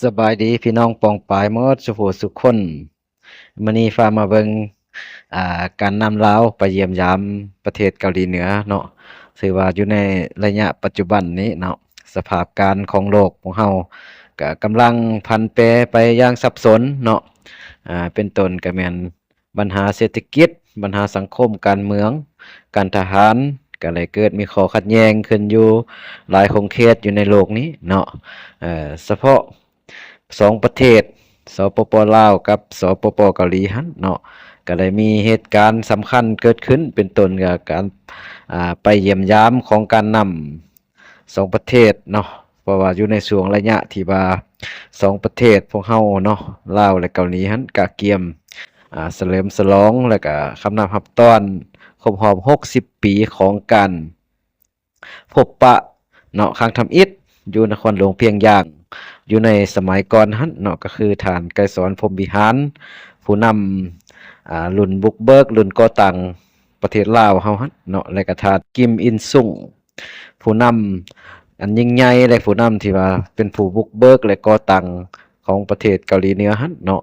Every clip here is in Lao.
ສະບາຍດີພີ່ນ້ອງປ້ອງປາຍໝົດສູ່ຜູ້ສູ່ຄົນ. ມື້ນີ້ພາມາເບິ່ງ ອ່າ ການນຳລາວໄປຢ້ຽມຢາມປະເທດເກົາຫຼີເໜືອເນາະ. ຖືວ່າຢູ່ໃນໄລຍະປັດຈຸບັນນີ້ເນາະ ສະພາບການຂອງໂລກຂອງເຮົາກະກຳລັງຜັນແປໄປຢ່າງສັບສົນເນາະ. ອ່າ ເປັນຕົ້ນກະແມ່ນ ບັນຫາເສດຖະກິດ, ບັນຫາສັງຄົມ, ການເມືອງ, ການທະຫານ ກໍໄດ້ເກີດມີຂໍ້ຂັດແຍ່ງຂຶ້ນຢູ່ຫຼາຍຂົງເຂດຢູ່ໃນໂລກນີ້ເນາະ. ເອີ ສະເພາະສອງປະເທດ ສປປ ລາວ ກັບ ສປປ ເກົາຫຼີຫັ້ນເນາະ ກໍໄດ້ມີເຫດການສຳຄັນເກີດຂຶ້ນ ເປັນຕົ້ນກໍການ ອ່າ ໄປຢ້ຽມຢາມຂອງການນຳ ສອງປະເທດເນາະ ເພາະວ່າຢູ່ໃນຊ່ວງໄລຍະທີ່ວ່າສອງປະເທດພວກເຮົາເນາະ ລາວ ແລະ ເກົາຫຼີຫັ້ນ ກະກຽມ ອ່າ ສະເຫຼີມສະຫຼອງ ແລະ ກະຄຳນັບຮັບຕ້ອນຄົບຮອບຫົກສິບປີຂອງການພົບປະເນາະ ຄັ້ງທຳອິດຢູ່ນະຄອນຫຼວງພຽງຢາງ ຢູ່ໃນສະໄໝກ່ອນຫັ້ນເນາະ ກໍຄືທ່ານ ໄກສອນ ພົມວິຫານ ຜູ້ນຳ ອ່າ ລຸ້ນບຸກເບີກ ລຸ້ນກໍ່ຕັ້ງປະເທດລາວເຮົາຫັ້ນເນາະ ແລະ ກະທ່ານ ກິມ ອິນຊຸງ ຜູ້ນຳອັນຍິ່ງໃຫຍ່ ແລະ ຜູ້ນຳທີ່ວ່າເປັນຜູ້ບຸກເບີກ ແລະ ກໍ່ຕັ້ງຂອງປະເທດເກົາຫຼີເໜືອຫັ້ນເນາະ.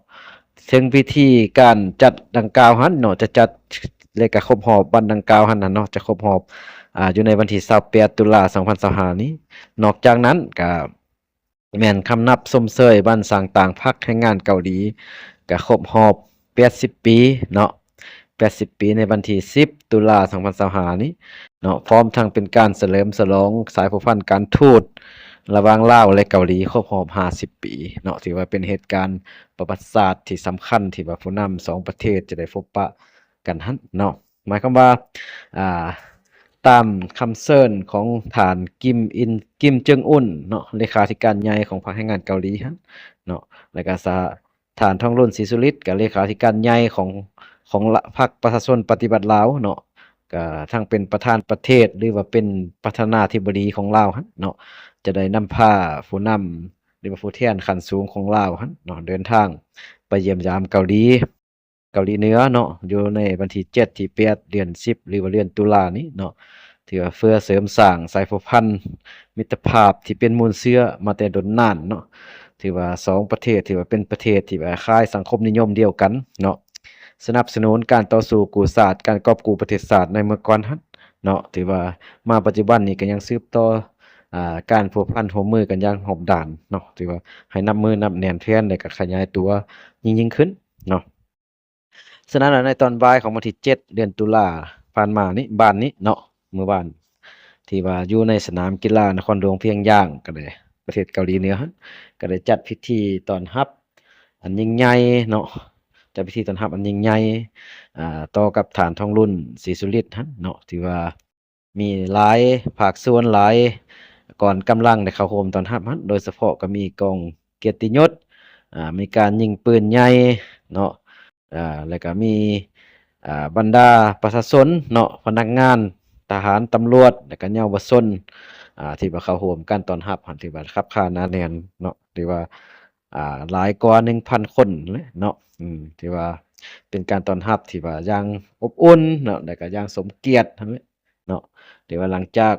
ເຊິ່ງພິທີການຈັດດັ່ງກ່າວຫັ້ນເນາະ ຈະຈັດ ແລະ ກະຄົບຮອບວັນດັ່ງກ່າວຫັ້ນນະເນາະ ຈະຄົບຮອບ ອ່າ ຢູ່ໃນວັນທີຊາວແປດ ຕຸລາ ສອງພັນຊາວຫ້ານີ້. ນອກຈາກນັ້ນກະ ແມ່ນຄຳນັບຊົມເຊີຍວັນສ້າງຕັ້ງພັກແຮງງານເກົາຫຼີ ກະຄົບຮອບແປດສິບປີເນາະ ແປດສິບປີໃນວັນທີສິບ ຕຸລາ ສອງພັນຊາວຫ້ານີ້ເນາະ ພ້ອມທັງເປັນການສະເຫຼີມສະຫຼອງສາຍພົວພັນການທູດລະຫວ່າງລາວ ແລະ ເກົາຫຼີຄົບຮອບຫ້າສິບປີເນາະ ຖືວ່າເປັນເຫດການປະຫວັດສາດທີ່ສຳຄັນ ທີ່ວ່າຜູ້ນຳສອງປະເທດຈະໄດ້ພົບປະກັນຫັ້ນເນາະ. ໝາຍຄວາມວ່າ ອ່າ ຕາມຄຳເຊີນຂອງທ່ານ ກິມ ອິນ ກິມ ເຈິງອຸນເນາະ ເລຂາທິການໃຫຍ່ຂອງພັກແຮງງານເກົາຫຼີຫັ້ນເນາະ ແລ້ວກະສະ ທ່ານ ທອງລຸນ ສີສຸລິດ ກະເລຂາທິການໃຫຍ່ຂອງ ຂອງ ລະ ພັກປະຊາຊົນປະຕິວັດລາວເນາະ ກະທັງເປັນປະທານປະເທດ ຫຼືວ່າເປັນປະທານາທິບໍດີຂອງລາວຫັ້ນເນາະ ຈະໄດ້ນຳພາຜູ້ນຳ ຫຼືວ່າຜູ້ແທນຂັ້ນສູງຂອງລາວຫັ້ນເນາະ ເດີນທາງໄປຢ້ຽມຢາມເກົາຫຼີ ເກົາຫຼີເໜືອເນາະ ຢູ່ໃນວັນທີເຈັດ ທີແປດ ເດືອນສິບ ຫຼືວ່າເດືອນຕຸລານີ້ເນາະ ຖືວ່າເພື່ອເສີມສ້າງສາຍພົວພັນມິດຕະພາບທີ່ເປັນມູນເຊື້ອມາແຕ່ດົນນານເນາະ. ຖືວ່າສອງປະເທດ ຖືວ່າເປັນປະເທດທີ່ວ່າຄ້າຍສັງຄົມນິຍົມດຽວກັນເນາະ ສະໜັບສະໜູນການຕໍ່ສູ້ກູ້ຊາດ ການກອບກູ້ປະເທດຊາດໃນເມື່ອກ່ອນຫັ້ນເນາະ. ຖືວ່າມາປັດຈຸບັນນີ້ກໍຍັງສືບຕໍ່ ອ່າ ການພົວພັນຮ່ວມມືກັນຢ່າງຮອບດ້ານເນາະ ຖືວ່າໃຫ້ນັບມື້ນັບແໜ້ນແຟ້ນ ແລະ ກໍຂະຫຍາຍຕົວຍິ່ງໆຂຶ້ນເນາະ. ສະນັ້ນແລ້ວ ໃນຕອນບ່າຍຂອງວັນທີເຈັດ ເດືອນຕຸລາຜ່ານມານີ້ ບານນີ້ເນາະ ມື້ວານ ທີ່ວ່າຢູ່ໃນສະໜາມກິລານະຄອນຫຼວງພຽງຢາງ ກໍໄດ້ ປະເທດເກົາຫຼີເໜືອຫັ້ນ ກໍໄດ້ຈັດພິທີຕ້ອນຮັບອັນຍິ່ງໃຫຍ່ເນາະ ຈັດພິທີຕ້ອນຮັບອັນຍິ່ງໃຫຍ່ ອ່າ ຕໍ່ກັບທ່ານ ທອງລຸນ ສີສຸລິດ ຫັ້ນເນາະ ທີ່ວ່າ ມີຫຼາຍພາກສ່ວນ ຫຼາຍກອງກຳລັງໄດ້ເຂົ້າຮ່ວມຕ້ອນຮັບຫັ້ນ ໂດຍສະເພາະກໍມີກອງກຽດຕິຍົດ ອ່າ ມີການຍິງປືນໃຫຍ່ເນາະ ອ່າ ແລ້ວກໍມີ ອ່າ ບັນດາປະຊາຊົນເນາະ ພະນັກງານ ທະຫານ ຕຳຫຼວດ ແລ້ວກໍເຍົາວະຊົນ ອ່າ ທີ່ວ່າເຂົ້າຮ່ວມການຕ້ອນຮັບຫັ້ນ ຖືວ່າຄັບຄາໜາແໜ້ນເນາະ ຖືວ່າ ອ່າ ຫຼາຍກວ່າໜຶ່ງພັນຄົນເນາະ ອືມ ຖືວ່າເປັນການຕ້ອນຮັບທີ່ວ່າຢ່າງອົບອຸ່ນເນາະ ແລ້ວກໍຢ່າງສົມກຽດຫັ້ນແຫຼະ ເນາະ ຖືວ່າຫຼັງຈາກ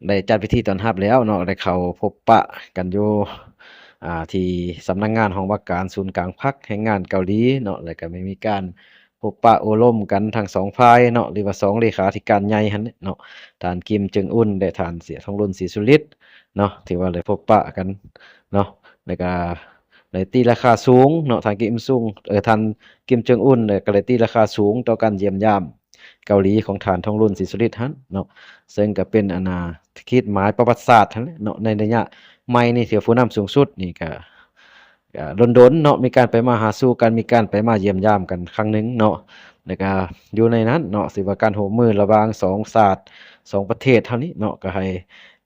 ໄດ້ຈັດພິທີຕ້ອນຮັບແລ້ວເນາະ ໄດ້ເຂົ້າພົບປະກັນຢູ່ ອ່າ ທີ່ສຳນັກງານຫ້ອງວ່າການສູນກາງພັກແຮງງານເກົາຫຼີເນາະ ແລ້ວກໍໄດ້ມີການພົບປະໂອ້ລົມກັນທັງສອງຝ່າຍເນາະ ຫຼືວ່າສອງເລຂາທິການໃຫຍ່ຫັ້ນແຫຼະເນາະ ທ່ານ ກິມ ເຈິງອຸນ ແລະ ທ່ານ ສຽ ທອງລຸນ ສີສຸລິດ ເນາະ ຖືວ່າໄດ້ພົບປະກັນເນາະ ແລ້ວກໍ ໄດ້ຕີລາຄາສູງເນາະ ທ່ານ ກິມ ຊຸງ ເອີ ທ່ານ ກິມ ເຈິງອຸນ ກໍໄດ້ຕີລາຄາສູງຕໍ່ການຢ້ຽມຢາມເກົາຫຼີຂອງທ່ານ ທອງລຸນ ສີສຸລິດ ຫັ້ນເນາະ ເຊິ່ງກໍເປັນ ອັນນ່າ ຂີດໝາຍປະຫວັດສາດຫັ້ນແຫຼະເນາະ ໃນໄລຍະໃໝ່ນີ້ ທີ່ວ່າຜູ້ນຳສູງສຸດນີ້ກໍ ກໍດົນໆເນາະ ມີການໄປມາຫາສູ່ກັນ ມີການໄປມາຢ້ຽມຢາມກັນຄັ້ງໜຶ່ງເນາະ ແລ້ວກໍຢູ່ໃນນັ້ນເນາະ ຖືວ່າການຮ່ວມມືລະຫວ່າງສອງຊາດ ສອງປະເທດເຮົານີ້ເນາະ ກໍໃຫ້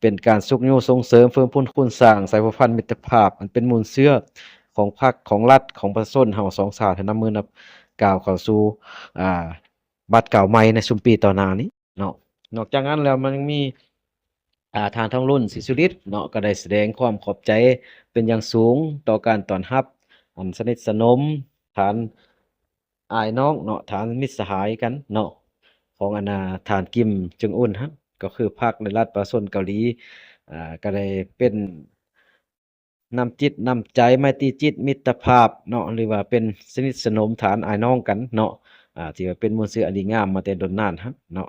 ເປັນການຊຸກຍູ້ສົ່ງເສີມເພີ່ມພູນຄູນສ້າງສາຍພົວພັນມິດຕະພາບອັນເປັນມູນເຊື້ອຂອງພັກ ຂອງລັດ ຂອງປະຊາຊົນເຮົາສອງຊາດ ໃຫ້ນັບມື້ນັບກ້າວເຂົ້າສູ່ ອ່າ ບາດກ້າວໃໝ່ໃນຊຸມປີຕໍ່ໜ້ານີ້ເນາະ. ນອກຈາກນັ້ນແລ້ວ ມັນຍັງມີ ອ່າ ທ່ານ ທອງລຸນ ສີສຸລິດ ເນາະ ກໍໄດ້ສະແດງຄວາມຂອບໃຈເປັນຢ່າງສູງຕໍ່ການຕ້ອນຮັບອັນສະໜິດສະໜົມ ທ່ານ ອ້າຍນ້ອງເນາະ ທ່ານມິດສະຫາຍກັນເນາະ ຂອງອັນນ່າ ທ່ານ ກິມ ເຈິງອຸນ ຫັ້ນ ກໍຄືພັກ ແລະ ລັດປະຊາຊົນເກົາຫຼີ ອ່າ ກໍໄດ້ເປັນ ນ້ຳຈິດນ້ຳໃຈ ໄມຕີຈິດມິດຕະພາບເນາະ ຫຼືວ່າເປັນສະໜິດສະໜົມຖານອ້າຍນ້ອງກັນເນາະ ອາ ທີ່ວ່າເປັນມູນເຊື້ອອັນດີງາມມາແຕ່ດົນນານຫັ້ນເນາະ.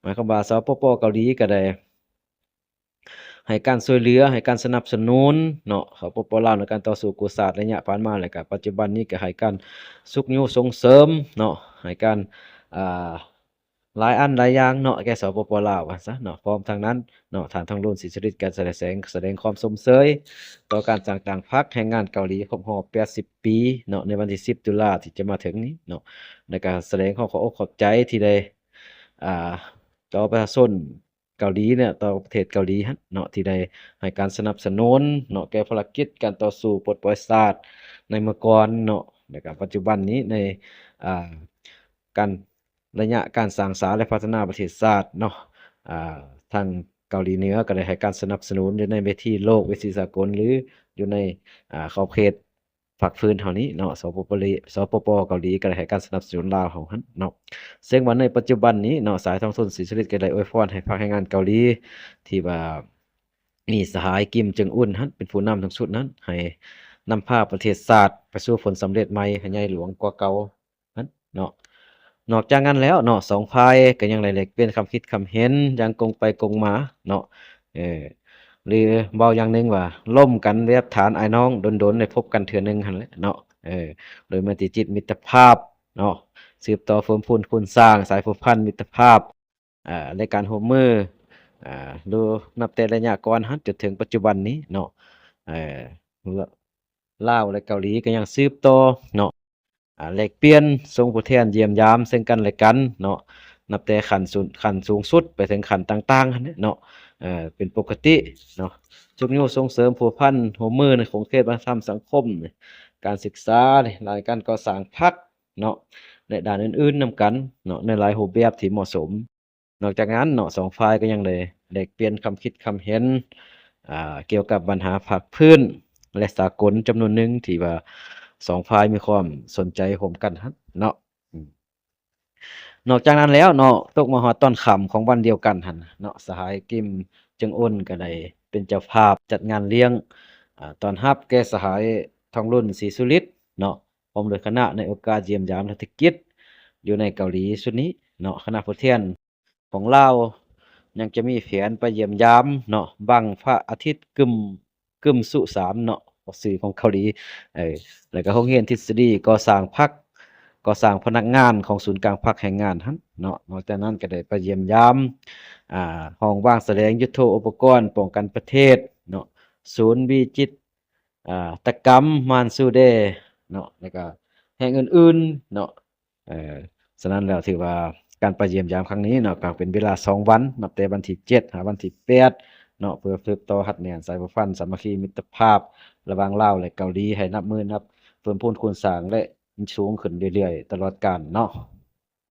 ໝາຍຄວາມວ່າ ສປປ ເກົາຫຼີກໍໄດ້ ໃຫ້ການຊ່ວຍເຫຼືອ ໃຫ້ການສະໜັບສະໜູນເນາະ ສປປ ລາວ ໃນການຕໍ່ສູ້ກູ້ຊາດໄລຍະຜ່ານມາ ແລະກະປັດຈຸບັນນີ້ກໍໃຫ້ການຊຸກຍູ້ສົ່ງເສີມເນາະ ໃຫ້ການ ອ່າ ຫຼາຍອັນຫຼາຍຢ່າງເນາະ ແກ່ ສປປ ລາວ ວ່າຊະເນາະ. ພ້ອມທັງນັ້ນເນາະ ທ່ານ ທອງລຸນ ສີສຸລິດ ກໍໄດ້ສະແດງ ສະແດງຄວາມຊົມເຊີຍຕໍ່ການສ້າງຕັ້ງພັກແຮງງານເກົາຫຼີຄົບຮອບແປດສິບປີເນາະ ໃນວັນທີສິບ ຕຸລາ ທີ່ຈະມາເຖິງນີ້ເນາະ ແລະກະສະແດງຄວາມຂອບອົກຂອບໃຈທີ່ໄດ້ ອ່າ ຕໍ່ປະຊາຊົນ ເກົາຫຼີເນາະ ຕໍ່ປະເທດເກົາຫຼີຫັ້ນເນາະ ທີ່ໄດ້ໃຫ້ການສະໜັບສະໜູນເນາະ ແກ່ພາລະກິດການຕໍ່ສູ້ປົດປ່ອຍຊາດໃນເມື່ອກ່ອນເນາະ ແລະກະປັດຈຸບັນນີ້ໃນ ອ່າ ການ ໄລຍະການສ້າງສາ ແລະ ພັດທະນາປະເທດຊາດເນາະ. ອ່າ ທາງເກົາຫຼີເໜືອກໍໄດ້ໃຫ້ການສະໜັບສະໜູນຢູ່ໃນເວທີໂລກ ເວທີສາກົນ ຫຼື ຢູ່ໃນ ອ່າ ຂອບເຂດ ພາກພື້ນເຮົານີ້ເນາະ ສປປ ສປປ ເກົາຫຼີກໍໄດ້ໃຫ້ການສະໜັບສະໜູນລາວເຮົາຫັ້ນເນາະ. ເຊິ່ງວ່າໃນປັດຈຸບັນນີ້ເນາະ ສາຍທອງລຸນ ສີສຸລິດ ກໍໄດ້ອວຍພອນໃຫ້ພັກແຮງງານເກົາຫຼີ ທີ່ວ່າມີສະຫາຍ ກິມ ເຈິງອຸນ ຫັ້ນເປັນຜູ້ນຳສູງສຸດນັ້ນ ໃຫ້ນຳພາປະເທດຊາດໄປສູ່ຜົນສຳເລັດໃໝ່ ໃຫ້ໃຫຍ່ຫຼວງກວ່າເກົ່າຫັ້ນເນາະ. ນອກຈາກນັ້ນແລ້ວເນາະ ສອງຝ່າຍກໍຍັງໄດ້ແລກປ່ຽນຄຳຄິດຄຳເຫັນຢ່າງກົງໄປກົງມາເນາະ ເອີ ຫຼືເວົ້າຢ່າງໜຶ່ງວ່າ ລົມກັນແບບຖານອ້າຍນ້ອງດົນໆ ໄດ້ພົບກັນເທື່ອໜຶ່ງຫັ້ນແຫຼະເນາະ ເອີ ໂດຍມະຕິຈິດມິດຕະພາບເນາະ ສືບຕໍ່ເພີ່ມພູນຄູນສ້າງສາຍພົວພັນມິດຕະພາບ ເອີ ແລະ ການຮ່ວມມື ເອີ ໂດຍນັບແຕ່ໄລຍະກ່ອນຫັ້ນຈົນເຖິງປັດຈຸບັນນີ້ເນາະ ເອີ ລາວ ແລະ ເກົາຫຼີກໍຍັງສືບຕໍ່ເນາະ ອ່າ ແລກປ່ຽນ ສົ່ງຜູ້ແທນຢ້ຽມຢາມເຊິ່ງກັນແລະກັນເນາະ ນັບແຕ່ຂັ້ນສູນ ຂັ້ນສູງສຸດໄປເຖິງຂັ້ນຕ່າງໆຫັ້ນແຫຼະເນາະ ເປັນປົກກະຕິເນາະ ຊຸກຍູ້ສົ່ງເສີມພົວພັນຮ່ວມມືໃນຂົງເຂດວັດທະນະທຳສັງຄົມ ການສຶກສາ ດ້ານການກໍ່ສ້າງພັກເນາະ ແລະ ດ້ານອື່ນໆນຳກັນເນາະ ໃນຫຼາຍຮູບແບບທີ່ເໝາະສົມ. ນອກຈາກນັ້ນເນາະ ສອງຝ່າຍກໍຍັງໄດ້ແລກປ່ຽນຄຳຄິດຄຳເຫັນ ອ່າ ກ່ຽວກັບບັນຫາພາກພື້ນ ແລະ ສາກົນຈຳນວນໜຶ່ງ ທີ່ວ່າສອງຝ່າຍມີຄວາມສົນໃຈຮ່ວມກັນຫັ້ນເນາະ. ອືມ ນອກຈາກນັ້ນແລ້ວເນາະ ຕົກມາຮອດຕອນຄ່ຳຂອງວັນດຽວກັນຫັ້ນເນາະ ສະຫາຍ ກິມ ເຈິງອຸນ ກໍໄດ້ເປັນເຈົ້າພາບຈັດງານລ້ຽງ ອ່າ ຕ້ອນຮັບແກ່ສະຫາຍ ທອງລຸນ ສີສຸລິດ ເນາະ ພ້ອມດ້ວຍຄະນະ ໃນໂອກາດຢ້ຽມຢາມລັດຖະກິດຢູ່ໃນເກົາຫຼີຊຸດນີ້ເນາະ. ຄະນະຜູ້ແທນ ຂອງລາວ ຍັງຈະມີແຜນໄປຢ້ຽມຢາມເນາະ ບັ້ງພະອາທິດກຶມ ກຶມສຸສາມເນາະ ອອກຊື່ຂອງເກົາຫຼີ ເອີ ແລ້ວກໍໂຮງຮຽນທິດສະດີກໍ່ສ້າງພັກ ກໍ່ສ້າງພະນັກງານຂອງສູນກາງພັກແຮງງານຫັ້ນເນາະ. ນອກຈາກນັ້ນກໍໄດ້ໄປຢ້ຽມຢາມ ອ່າ ຫ້ອງວາງສະແດງຍຸດໂທປະກອນປ້ອງກັນປະເທດເນາະ ສູນວິຈິດ ອ່າ ຕະກຳ ມານຊູເດ ເນາະ ແລ້ວກໍແຫ່ງອື່ນໆເນາະ. ເອີ ສະນັ້ນແລ້ວ ຖືວ່າການໄປຢ້ຽມຢາມຄັ້ງນີ້ເນາະ ກໍເປັນເວລາສອງວັນ ນັບແຕ່ວັນທີເຈັດຫາວັນທີແປດເນາະ ເພື່ອສືບຕໍ່ຮັດແໜ້ນສາຍພົວພັນສາມັກຄີມິດຕະພາບລະຫວ່າງລາວ ແລະ ເກົາຫຼີ ໃຫ້ນັບມື້ນັບເພີ່ມພູນຄູນສ້າງ ແລະ ສູງຂຶ້ນເລື້ອຍໆຕະຫຼອດການເນາະ.